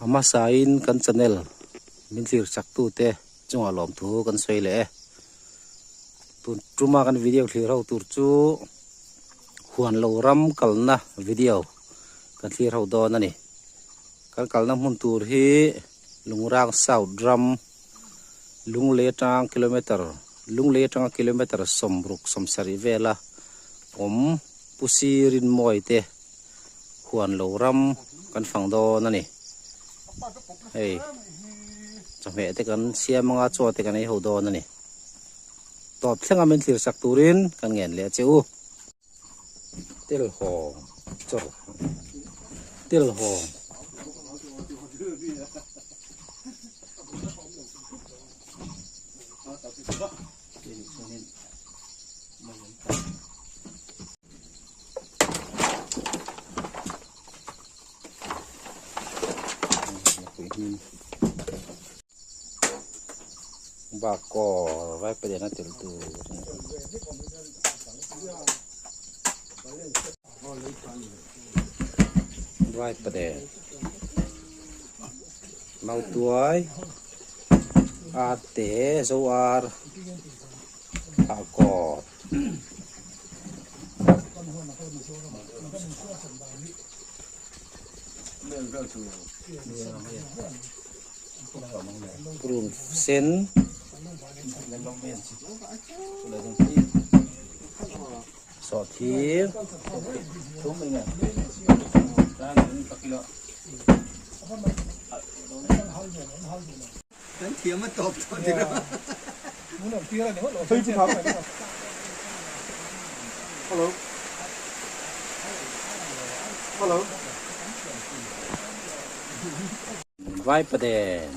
A hmasain kan channel min thlir chak tute chungah lawmthu kan sawi leh e. Tun tuma kan video thlir ho tur chu huan lo ram kalna video kan thlir ho dawn a ni. Kan kalna hmun tur hi Lungrang South ram Lunglei atanga kilometer Lunglei atanga kilometer sawmruk sawmsarih vela awm Pu Sirinmawii te huan lo ram kan fang dawn a ni. Hei chawhmeh te kan siam anga chaw te kan ei ho dawn a ni. Tawp thlenga min thlir sak turin kan ngen leh che u. Tel hawng chawr tel hawng. Bakawr vai palian a tel tur vai palian mautuai ar te zo ar bakawr. Purun sen sawhthir Vaipaden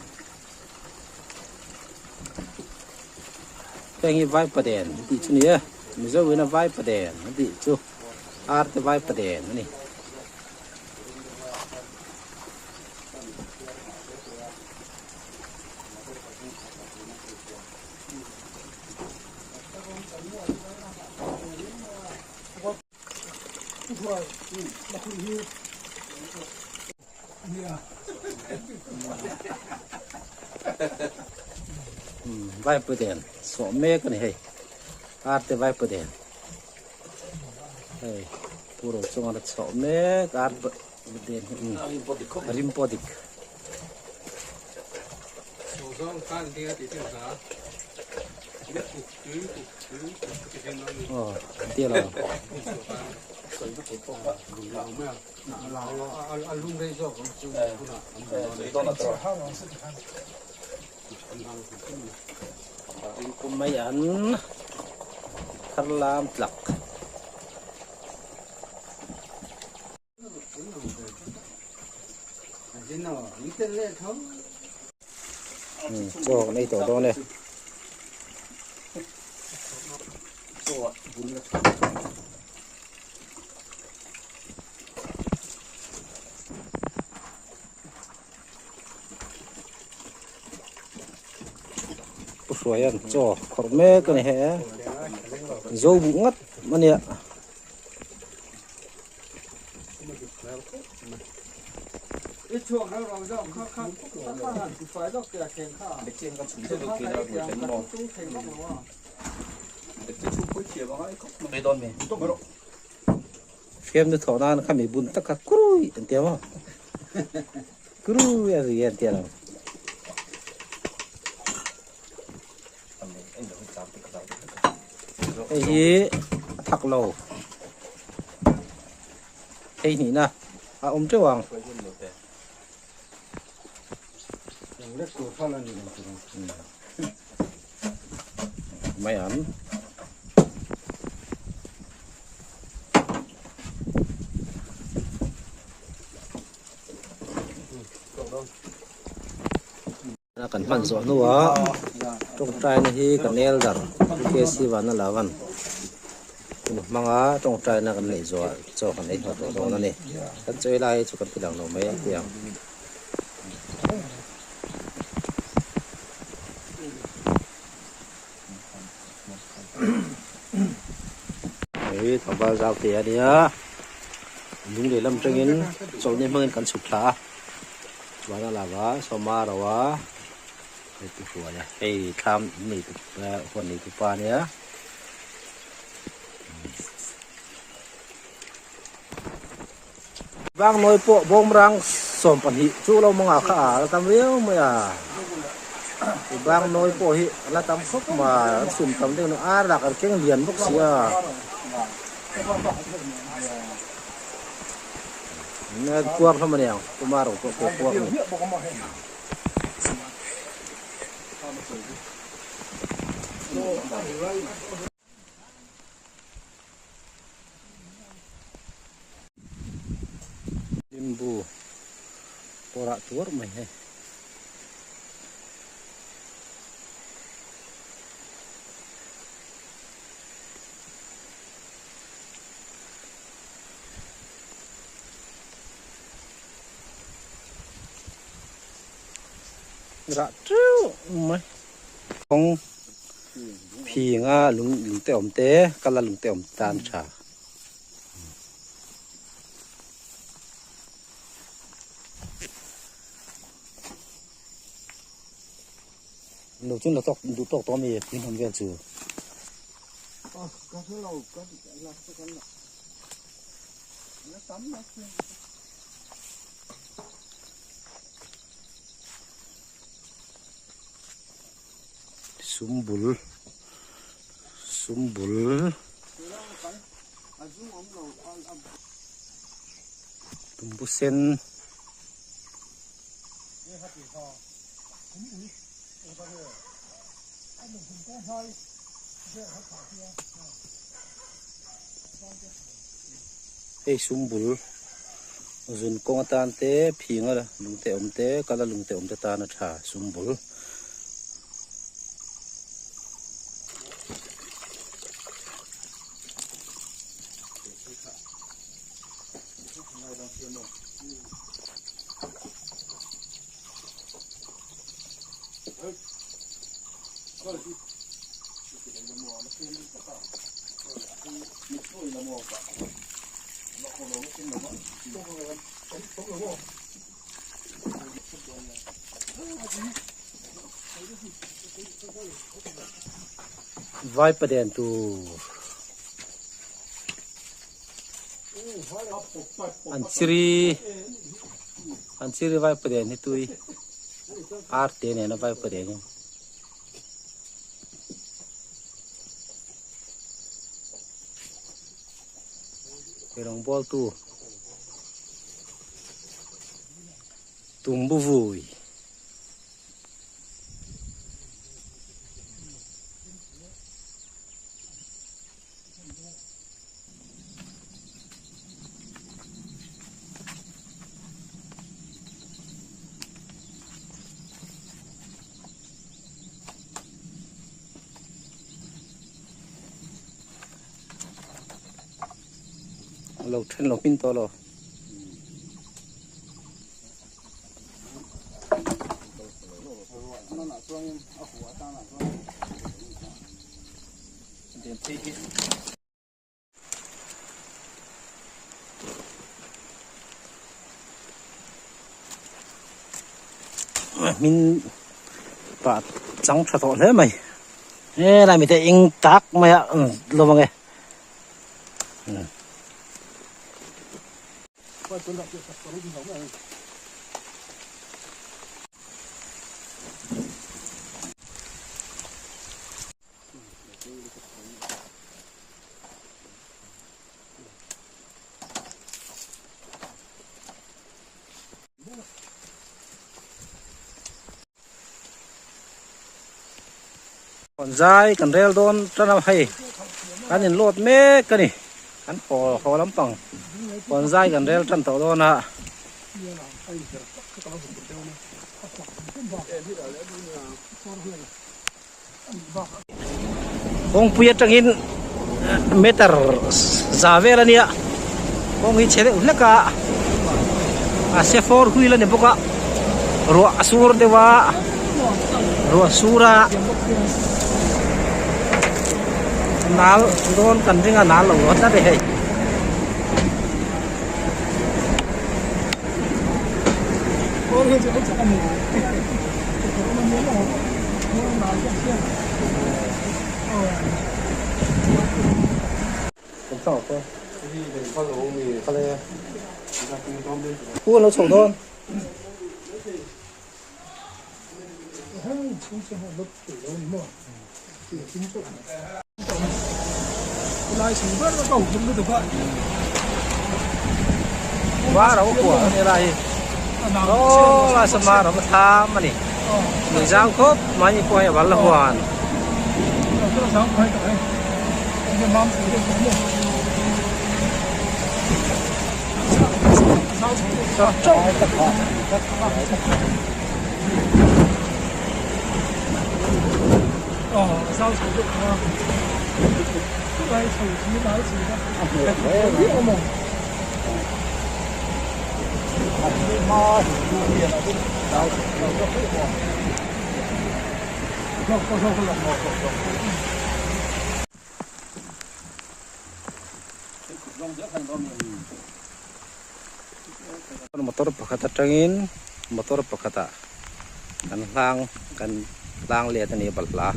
heng hi Vaipaden an tih chu ni e Mizo in a Vaipaden an tih chu ar te Vaipaden a ni. Vaipaden sawh mek a ni hei ar te vaipaden hei puro chunga la chhoh mek ar Rim pawh dik. Aw an ti alo. Mai an thar lam tlak. Chaw kan ei tawh dawn e. Pu Hruaia'n chaw khawrh mek a ni he. Zo buh ngat a nia. Fiam nu thawh nan khami bun tak kha kurui an tia maw kurui a ri an tia lo. Hei hi a thak lo hei hnihna a awm teuh ang. Mai an. Kan hman zawh hnuah tawngtaina hi kan elder KC Vanalavan hun hmanga tawngtaina kan neih zawhah chaw kan ei hlawh tawh dawn a ni. Kan chawi lai chu kan ti lang lo mai ang tih ang. Hei tlangval zau te a nia lung lehlam atangin chawlhni hmangin kan chhuk thla a. Vanalava Sawma Roa hei pu Hruaia hei thlam in nei tu huan nei tu pa ania. Vangnawi pawh bawmrang 12 chu lo mawngah kha a la tam viau mai a. Vangnawi pawh hi a la tam khawp mai an sum tam deuh a ar lah kan keng lian bawk si a. Kuar hlawm a niang puma ro pawh pawh kuar a ni. Limbu pawh rah tuar mai hei. Rah teuh mai kawng phing a lung lung te awm te kal a lung te awm tan tha. Lo chu la tawk duh tawk tawh a mi tui hnam vel chu. Sumbul sumbul tumbu sen. Hei sumbul zun kawng atan te phing a lungte awm te kal a lungte awm te tan a tha sumbul. Vaipaden tur an chiri an chiri vaipaden hi tui ar te nena vaipaden hi. Eirawng bawltu tumbu vui. Lo then lo hmin tawh lo. Hmin pah chang tha tawh hle mai helai mite eng tak mai a lo ang e. Zai kan rel dawn tan a hei kan in load mek a ni kan haw haw lampang kawn zai kan rel tan tawh dawn a. Kawngpui atangin meter za vel a nia kawng hi chhe deuh hlek a a se four wheel a ni bawk a ruah a sur deuh a ruah a sur a nal dawn kan ring a nal lo tlat a ni hei. Pu an lo chho dawn. Var a kua a ni lai hi aw lai saw mar a va thlam a ni lui zau khawp mai ni pawh hei a val la huan. Motor pakhat atangin motor pakhatah kan hlang kan hlang let a ni balhla.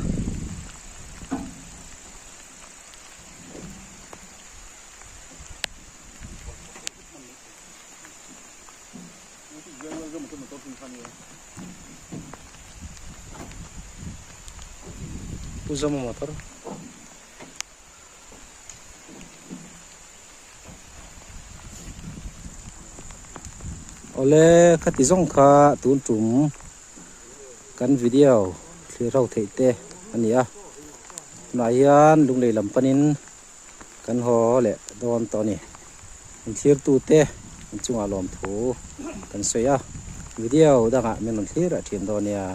Pu Zama motor. Awle khati zawng kha tun tum kan video thlir ho theih te a ni a tunah hian lunglei lam panin kan haw leh dawn tawh a ni in thlir tute an chungah lawmthu kan sawi a video dangah min rawn thlir a thin dawn nia.